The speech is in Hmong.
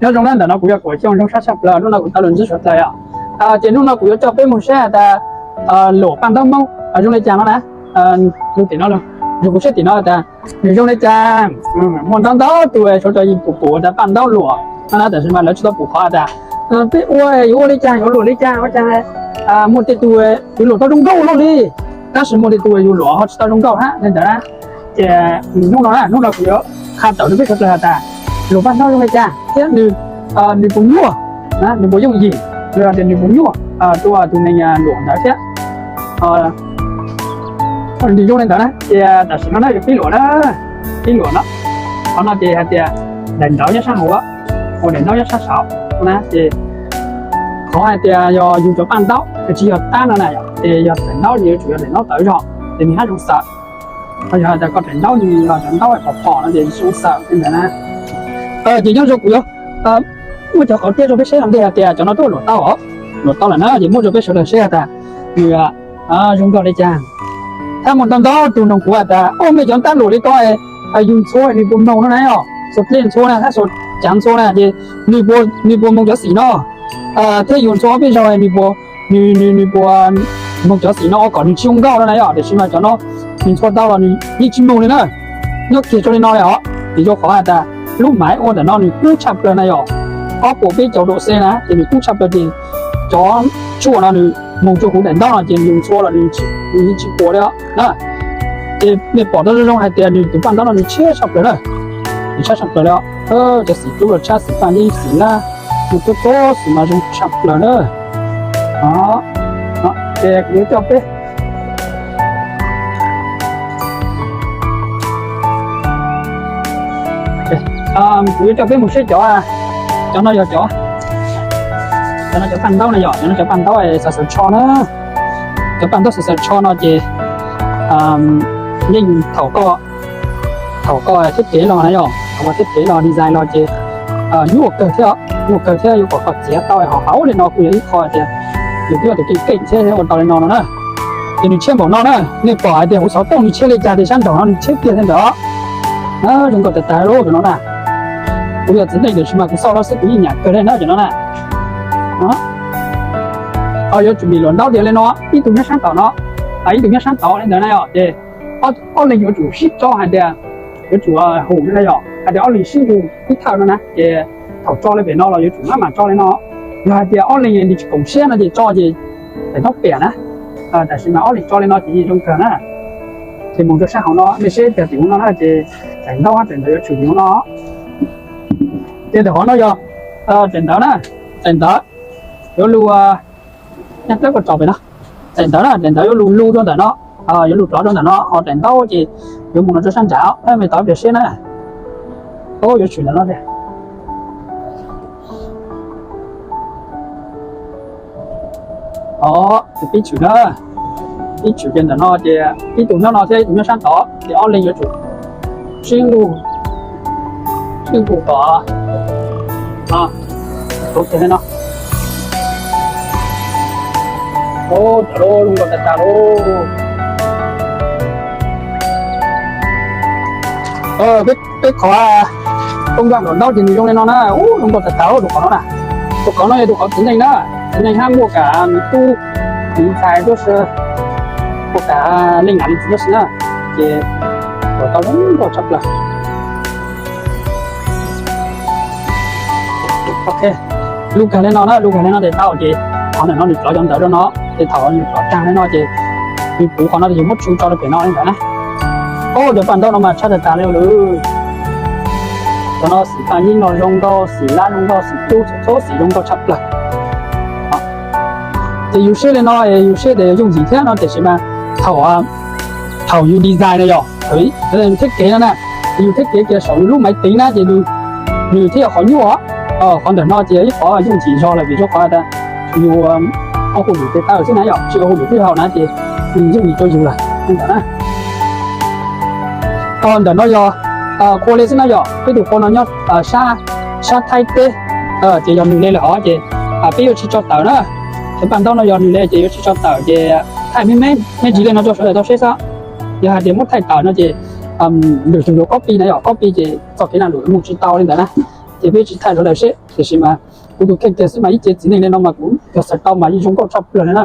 Nyob zoo na, ntawm no kuv yog Kuam Xyooj, zoo sab tshaj plaws. Hnub no kuv tau los ntsib suav dlawg os. Ces hnub no kuv yuav coj peb mus saib tas luam paj ntaub Hmoob zoo li cas no na. Lub tim no, kuv saib tim no tas nws zoo li cas. Muaj ntau ntau tus suav dlawg yeej pum pum tas paj ntaub luam no na, tab sis mas lawv tsis tau pum qhov tas peb ua yuav ua li cas, yuav luam li cas, ua cas muaj tej tus yuav luam tau zoo nkauj luaj li, tab sis muaj tej tus yuav luam ho tsis tau zoo nkauj hab li ntawd na. Ces hnub no, hnub no kuv yuav qha tawm rau peb suav dlawg has tas luam paj ntaub zoo li cas thiab nws puas nyuaj, nws puas yooj yim, los yog tias nws puas nyuaj rau tus neeg luam ntawd thiab. Nws zoo li ntawd na, ces tam sim no na yuav pib luam na, pib luam no. Qhov no ces hais tias daim ntaub nyob sab hauv, ua daim ntaub nyob sab saud na, ces qhov hais tias yog yus cov paj ntaub, ces tsis yog tab no na, ces yog daim ntaub ces yuav tsum yog daim ntaub tawv zog ces nws hab zoo xaws. Ho yog hais tias koj daim ntaub nws yog cov ntaub phom phom no ces tsis zoo xaws li ntawd na. Ces nyob zoo kuv yuav muab cov qauv tiab rau peb saib ua ntej hais tias cov no twb luam tau os, luam tau lawm na, ces muab rau peb sawv daws saib has tas nws zoo nkauj li cas. Hab muaj ntau ntau tus nug kuv has tas, ua mej cov ntaub luam li ko, yus ntxhua nws puas moog no na, yog xuas dlej ntxhua na, hab xuas cav ntxhua na, ces nws puas moog cov xim no, thiab yus ntxhua ob peb zaug nws puas, nws puas moog cov xim no ua kom nws tsis zoo nkauj no na yom. Tiam sis mas cov no nws ntxhua tau los nws yeej tsis moog li na. Nyob kiag rau li no li os, vim rau qhov has tas lub maiv ua ntawm no nws kub tshaj plaws na yom, ob puas peb caug dua xej na, ces nws kub tshaj plaws ces cov tshuaj no nws moog rau huv daim ntaub no ces nws ntxhua los nws yeej tsis puas li os na. Ces mej pom tau zoo zoo hais tias nws tus paj ntaub no nws tshiab tshaj plaws na, nws tshiab tshaj plaws li os. Cov xim dub los tshiab, xim paj yeeb, xim lab, nws tuab tuab xim mas zoo tshaj plaws na. Ces kuv yuav coj peb, kuv yuav coj peb mus saib cov, cov no yog cov, cov no cov paj ntaub na yom, cov no cov paj ntaub xaws xaws tsho na. Cov paj ntaub xaws xaws tsho no ces yeej thaum koj, thaum koj thiab kev los na yom, thaum koj thiab kev los design los ces nyuaj kawg thiab, nyuaj kawg thiab yuav kom koj txiav tau ho hauv li no kuj yog ib qho tias yus twb yog tus keej keej thiab ua tau li no no na. Ces nws tshiab npaum no na, nej pom hais tias huv xov tooj nws tshiab li cas ces sab nraum no nws tshiab kiag li ntawd. Zoo nkauj tag tag li cov no na. Kuv yog txiv neej tiam sis mas kuv xauj no xwb kuv yeej nyam kawg li na cov no na. Yuav tsum ntim luam ntaub tias li no, ib tug nyob sab tom no, ib tug nyob sab tod li ntawd na yom, ces ob leeg yuav tsum sib tso hais tias yuav tsum hum na yom, hais tias ob leeg sib yug ib thawj no na, ces thaum tso li pem no los yuav tsum maj mam tso li no. Yog hais tias ob leeg nws tsis koom siab no ces tso ces daim ntaub piam na. Tab sis mas ob leeg tso li no ces yeej zoo kawg na. Ces mus rau sab hauv no nej saib tias tim hauv no na ces daim ntaub hab daim ntawv yuav tsum tim hauv no. Ces ntawm qhov no yog daim ntawv na, daim ntawv yuav lug, nyob dawb koj tso pem no, daim ntawv na, daim ntawv yuav lug lug rau ntawm no, yuav lug rov rau ntawm no, ho daim ntaub ces yuav mus no rau sab nrad, mej tos ib pliag siab na. Yuav tshwm ntawm no tiag. Pib tshwm na, pib tshwm ces ntawm no ces ib tug nyob no thiab ib tug nyob sab tod ces ob leeg yuav tsum sib nqug, sib nqug tom, tuav kiag li no. Ub, tawm lub zoo nkauj tag tag lauj. Peb qhov tooj nkaaj nraum ntaub ces nws zoo li no na, ub, zoo nkauj tag tag lauj, tus qhov no na. Tus qhov no yog tus qhov txiv neej na, txiv neej hab muaj kam me tub, me ntxhais tuab si, muaj kam leej nam leej txiv tuab si na, ces ua tau zoo nkauj tshaj plaws. Ok, lug kag li no na, lug kag li no ces tau ces qhov ntawm no nws cov cov ntawv rau no, ces thaum nws cov tag li no ces nws puv qhov no ces yus muab tshwv tso rau pem no li ntawd na. Ub, cov paj ntaub no mas tshaj tag tas li lawm. Cov no xim paj yeeb no zoo nkauj, xim lab zoo nkauj, xim dub txhua xim zoo nkauj tshaj plaws. Ces yus saib li no yus saib tias yooj yim thiab no tiam sis mas thaum, thaum yus design na yom, yus thiab kev no na, yus thiab kev kiag saum yus lub maiv tiv na ces nws thiaj yog qhov nyuaj, qhov ntawm no ces ib qhov yooj yim zog lawm vim rau qhov tas yus ua hauj lwm tes taw xwb na yom, tsis ua hauj lwm twb haum na ces nws yooj yim rau yus lawm li ntawd na. Ntawm no yog qhua le xwb na yom, peb tus qhua no nyob sab Thaib teb, ces yog nws le lawm hov ces peb yuav tsis tso tawm na. Cov paj ntaub no yog nws le ces yuav tsis tso tawm ces thaij me me ntsis li no rau sawv daws tau saib xwb. Yog hais tias muab thaij tawm no ces lwm tus yuav copy na yom, copy ces txoj kev lag luam mus tsis tau li ntawd na. ces peb tsis thaij rau lawv seb, tiam sis mas kuv tus kheej kiag xwb mas ib ce txiv neej li no mas kuv yog xav tau mas yeej zoo nkauj tshaj plaws li na.